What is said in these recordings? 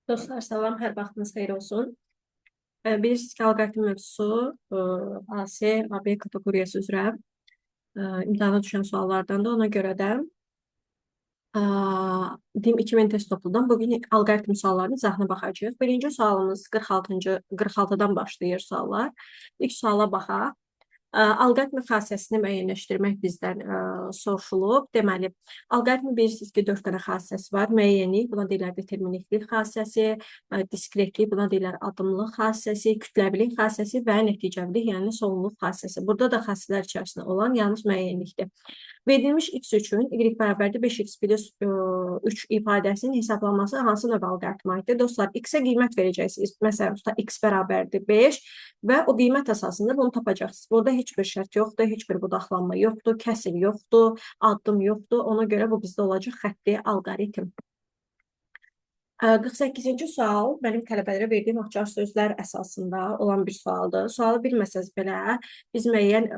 Dostlar, salam, hər vaxtınız xeyir olsun. Bilirsiniz ki, alqoritm mövzusu AC, AB kateqoriyası üzrə imtahana düşən suallardan da, ona görə də DİM 2000 test topludan bugün alqoritm suallarının izahına baxacağıq. Birinci sualımız 46-dan başlayır suallar. İlk suala baxaq. Alqoritm xassəsini müəyyənləşdirmək bizdən soruşulub. Deməli, alqoritmin bilirsiniz ki, 4 dənə xassəsi var. Müəyyənlik, buna deyirlər deterministlik xassəsi, diskretlik, buna deyirlər addımlıq xassəsi, kütləvilik xassəsi və nəticəvilik, yəni sonluq xassəsi. Burada da xassələr içərisində olan yalnız müəyyənlikdir. Verilmiş x üçün y bərabərdir 5x plus 3 ifadəsinin hesablanması hansı növ alqoritmə aiddir? Dostlar, x-ə qiymət verəcəksiniz. Məsələn, tutaq x bərabərdir 5 və o qiymət əsasında bunu tapacaqsınız. Burada heç bir şərt yoxdur, heç bir budaqlanma yoxdur, kəsir yoxdur, addım yoxdur. Ona görə bu bizdə olacaq xətti alqoritm. 48-ci sual mənim tələbələrə verdiyim açar sözlər əsasında olan bir sualdır. Sualı bilməsəz belə biz müəyyən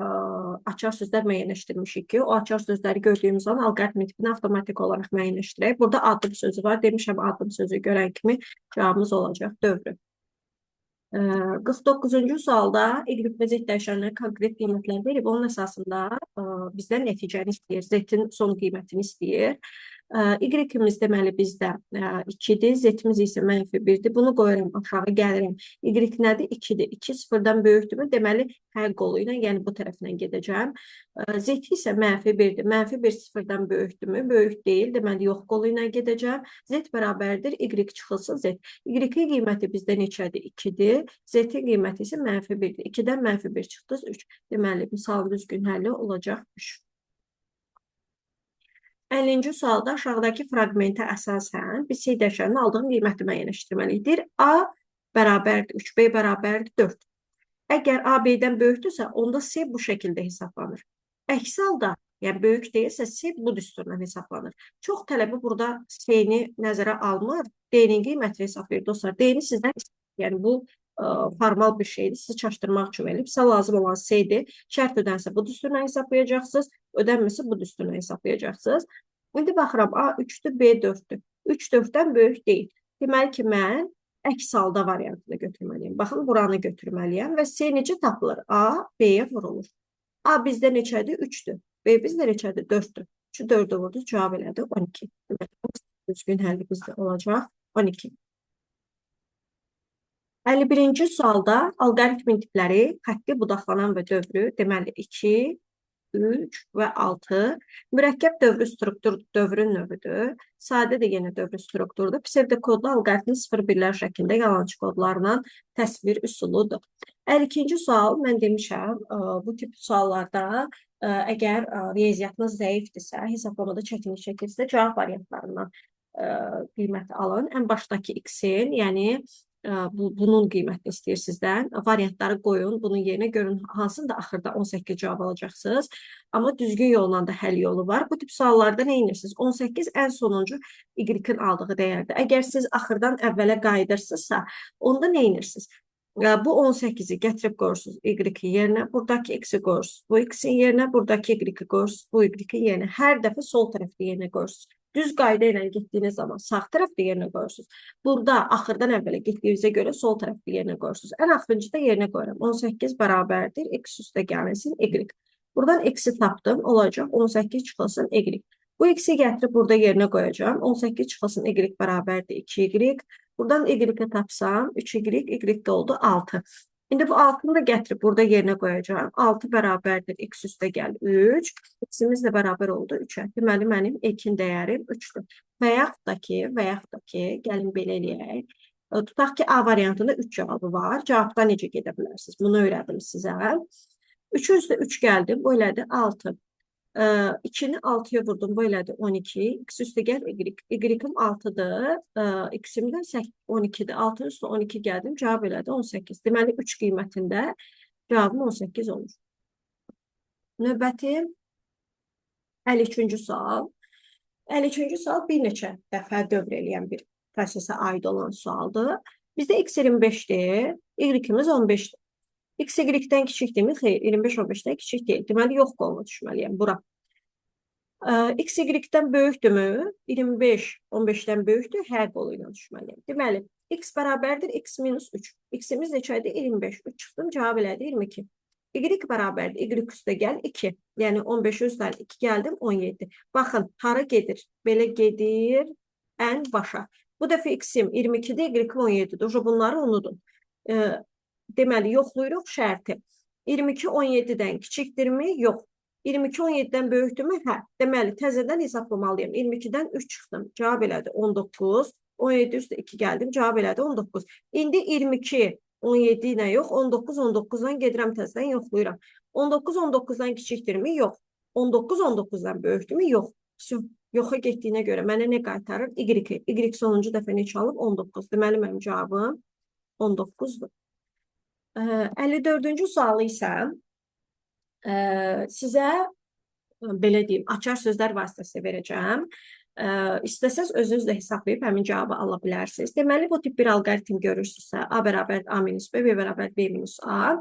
açar sözlər müəyyənləşdirmişik ki, o açar sözləri gördüyümüz zaman alqoritm tipini avtomatik olaraq müəyyənləşdirək. Burada addım sözü var. Demişəm addım sözü görən kimi cavabımız olacaq dövrü. 49-cu sualda Y və Z dəyişənlərə konkret qiymətlər verib, onun əsasında bizdən nəticəni istəyir, Z-in son qiymətini istəyir. Y-imiz deməli bizdə 2-dir, Z-imiz isə mənfi 1-dir. Bunu qoyuram aşağı, gəlirəm. Y nədir? 2-dir. 2 sıfırdan böyükdürmü? Deməli, hər qolu ilə, yəni bu tərəfindən gedəcəm. Z isə mənfi 1-dir. Mənfi 1 sıfırdan böyükdürmü? Böyük deyil. Deməli, yox qolu ilə gedəcəm. Z bərabərdir. Y çıxılsın Z. Y-in qiyməti bizdə neçədir? 2-dir. Z-in qiyməti isə mənfi 1-dir. 2-dən mənfi 1 çıxdı, 3. Deməli, misalın düzgün həlli olacaq 3. 50-ci sualda aşağıdakı fraqmentə əsasən biz C dəyişəninin aldığı qiyməti müəyyənləşdirməliyik. Deyir, A bərabərdir 3, B bərabərdir 4. Əgər A B-dən böyükdürsə, onda C bu şəkildə hesablanır. Əksi halda, yəni böyük deyilsə, C bu düsturla hesablanır. Çox tələbə burada C-ni nəzərə almır, D-nin qiymətini hesablayır. Dostlar, D-ni sizdən istəyir. Yəni bu formal bir şeydir, sizi çaşdırmaq üçün verilib. Sizə lazım olan C-dir. Şərt ödənsə bu düsturla hesablayacaqsınız, ödənməsə bu düsturla hesablayacaqsınız. İndi baxıram, A 3-dür, B 4-dür. 3 4-dən böyük deyil. Deməli ki, mən əks halda variantını götürməliyəm. Baxın, buranı götürməliyəm və C necə tapılır? A, B-yə vurulur. A bizdə neçədir? 3-dür. B bizdə neçədir? 4-dür. 3-ü 4-ə vurdu, cavab elədi 12. Deməli, düzgün həlli bizdə olacaq 12. 51-ci sualda alqoritmin tipləri xətti, budaqlanan və dövrü, deməli 2, 3 və 6. Mürəkkəb dövrü struktur dövrün növüdür. Sadə də yenə dövrü strukturdur. Psevdokodlu alqoritmin 0-1-lər şəklində yalançı kodlarla təsvir üsuludur. 52-ci sual, mən demişəm, bu tip suallarda əgər riyaziyyatınız zəifdirsə, hesablamada çətinlik çəkirsə, cavab variantlarından qiymət alın. Ən başdakı x-in, yəni bunun qiymətini istəyir sizdən. Variantları qoyun, bunun yerinə görün hansında axırda 18 cavab alacaqsınız. Amma düzgün yolla da həll yolu var. Bu tip suallarda nə edirsiniz? 18 ən sonuncu y-in aldığı dəyərdir. Əgər siz axırdan əvvələ qayıdırsınızsa, onda nə edirsiniz? Bu 18-i gətirib qoyursunuz y-in yerinə, buradakı x-i qoyursunuz. Bu x-in yerinə, buradakı y-i qoyursunuz. Bu y-in yerinə. Hər dəfə sol tərəfdə yerinə qoyursunuz. Düz qayda ilə getdiyiniz zaman sağ tərəfdə yerinə qoyursunuz. Burada axırdan əvvələ getdiyinizə görə sol tərəfdə yerinə qoyursunuz. Ən axırıncı da yerinə qoyuram. 18 bərabərdir. X üstə gəlsin y. Buradan x-i tapdım. Olacaq 18 çıxılsın y. Bu x-i gətirib burada yerinə qoyacağam. 18 çıxılsın y bərabərdir 2y. Buradan y-i tapsam 3y, y də oldu 6. İndi bu 6-nı da gətirib burada yerinə qoyacağam. 6 bərabərdir x üstə gəl 3. X-imiz də bərabər oldu 3-ə. Deməli, mənim x-in dəyərim 3-dür. Və yaxud da ki, gəlin belə eləyək. Tutaq ki, A variantında 3 cavabı var. Cavabda necə gedə bilərsiniz? Bunu öyrədim sizə. 3-ün üstə 3 gəldi. Bu elədi 6. 2-ni 6-ya vurdum. Bu elədi 12. X üstə gəl Y. Y-im 6-dır. X-im də 12-dir. 6-nın üstə 12 gəldim. Cavab elədi 18. Deməli, 3 qiymətində cavabım 18 olur. Növbəti 53-cü sual. 53-cü sual bir neçə dəfə dövr eləyən bir prosesə aid olan sualdır. Bizdə x 25-dir, y-imiz 15-dir. X y-dən kiçikdirmi? Xeyr, 25 15-dən kiçik deyil. Deməli, yox qoluna düşməliyəm bura. X Y-dən böyükdürmü? 25 15-dən böyükdür. Hə qolu ilə düşməliyəm. Deməli, x bərabərdir x minus 3. X-imiz neçə idi? 25. 3 çıxdım, cavab elədi 22. Y bərabərdir. Y üstə gəl 2. Yəni 15 üstə 2 gəldim 17. Baxın, hara gedir? Belə gedir ən başa. Bu dəfə x-im 22-dir, y-im 17-dir. Bunları unudun. Deməli, yoxlayırıq şərti. 22 17-dən kiçikdirmi? Yox. 22 17-dən böyükdürmü? Hə. Deməli, təzədən hesaplamalıyam. 22-dən 3 çıxdım. Cavab elədi 19. 17 üstə 2 gəldim. Cavab elədi 19. İndi 22 17 ilə yox, 19 19-dan gedirəm təzədən yoxlayıram. 19 19-dan kiçikdirmi? Yox. 19 19-dan böyükdürmü? Yox. Yoxa getdiyinə görə mənə nə qaytarır? Y. Y sonuncu dəfə neçə alıb? 19. Deməli, mənim cavabım 19-dur. 54-cü sualı isə sizə belə deyim, açar sözlər vasitəsilə verəcəm. İstəsəz özünüz də hesablayıb həmin cavabı ala bilərsiniz. Deməli, bu tip bir alqoritm görürsünüzsə, A bərabər A minus B, B bərabər B minus A.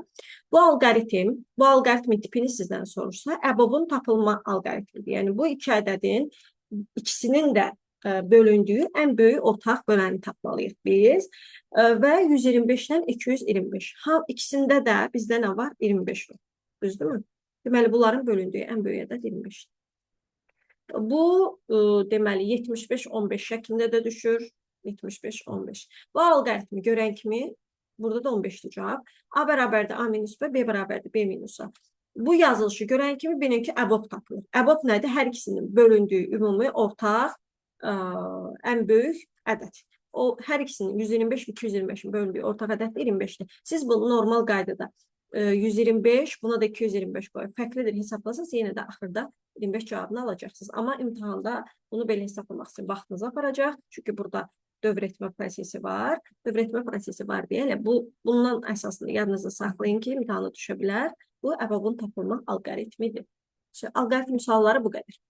Bu alqoritm, bu alqoritmin tipini sizdən soruşsa, əbobun tapılma alqoritmidir. Yəni, bu iki ədədin ikisinin də bölündüyü ən böyük ortaq böləni tapmalıyıq biz. Və 125-dən 225. Ha, ikisində də bizdə nə var? 25 var. Düzdürmü? Deməli, bunların bölündüyü ən böyük ədəd 25-dir. Bu, deməli, 75-15 şəklində də düşür. 75-15. Bu alqoritmi görən kimi, burada da 15-dir cavab. A bərabərdir A minus B, B bərabərdir B minus A. Bu yazılışı görən kimi bilin ki, əbob tapılır. Əbob nədir? Hər ikisinin bölündüyü ümumi ortaq ən böyük ədəd. O, hər ikisinin 125 və 225-in bölündüyü ortaq ədəd 25-dir. Siz bunu normal qaydada 125, buna da 225 qoyun. Fərqlidir hesaplasanız, yenə də axırda 25 cavabını alacaqsınız. Amma imtahanda bunu belə hesaplamaq sizin vaxtınızı aparacaq. Çünki burada dövr etmə prosesi var. Dövr etmə prosesi var deyə elə bundan əsasını yadınızda saxlayın ki, imtahana düşə bilər. Bu əbobun tapılma alqoritmidir. Alqoritm sualları bu qədər.